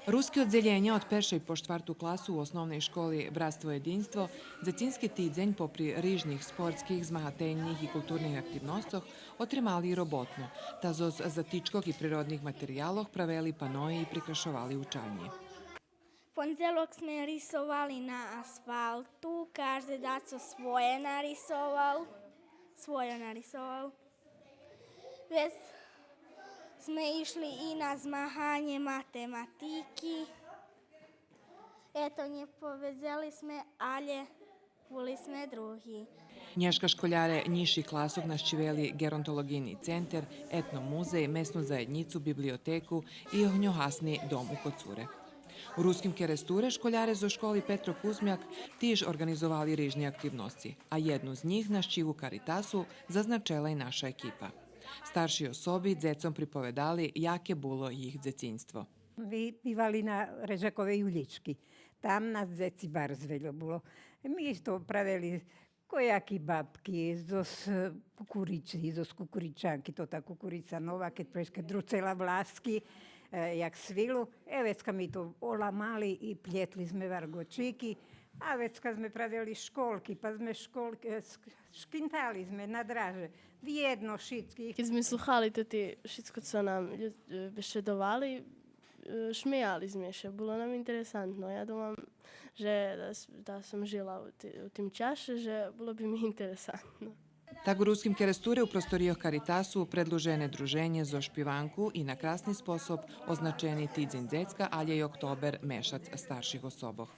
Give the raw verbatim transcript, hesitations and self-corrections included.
Руски оддзелєня од першей по штварту класу у Основней школи „Братство єдинство“ Дзецински тидзень, попри рижних спортских, змагательних и културних активносцох, отримали и роботну, та зоз затичкох и природних материялох правели паної и прикрашовали учальнї. Пондзелок зме рисовали на асфалту, кажде дацо своє нарисовал, своє нарисовал. Вец зме ишли и на змаганє математики. Ето, нє победзели зме, алє були зме други. Нєшка школяре нїзших класох нащивели геронтолоґийни центер, етномузей, месну заєднїцу, библиотеку и огньогасни дом у Коцуре. У Руским Керестуре школяре зоз школи „Петро Кузмяк“ тиж орґанизовали рижни активносци, а єдну з нїх, нащиву Каритасу, зазначела и наша екипа. Старши особи дзецом приповедали яке було їх дзецинство. Ми бивали на Режаковей улїчки. Там нас дзеци барз вельо було. Ми исто правели кояки бабки, зоз кукурици, зоз кукуричанки, то та кукурица нова, кед преш-, кед руцела власки, е, як свилу. Е, вецка ми то оламали и плєтли зме варґочики, а вецка зме правели школки, па зме школки, е, ск-, шкинтали зме на драже, вєдно шицки. Кед зме слухали тоти шицко цо нам лю-, е, бешедовали, е, шмеяли зме ше, було нам интересантно. Я думам же да с-, да сом жила у ти-, у тим чаше, же було би ми интересантно. Так у Руским Керестуре у просторийох Каритасу предлужене друженє зоз шпиванку и на красни способ означени Тидзень дзецка, алє и октобер, мешац старших особох.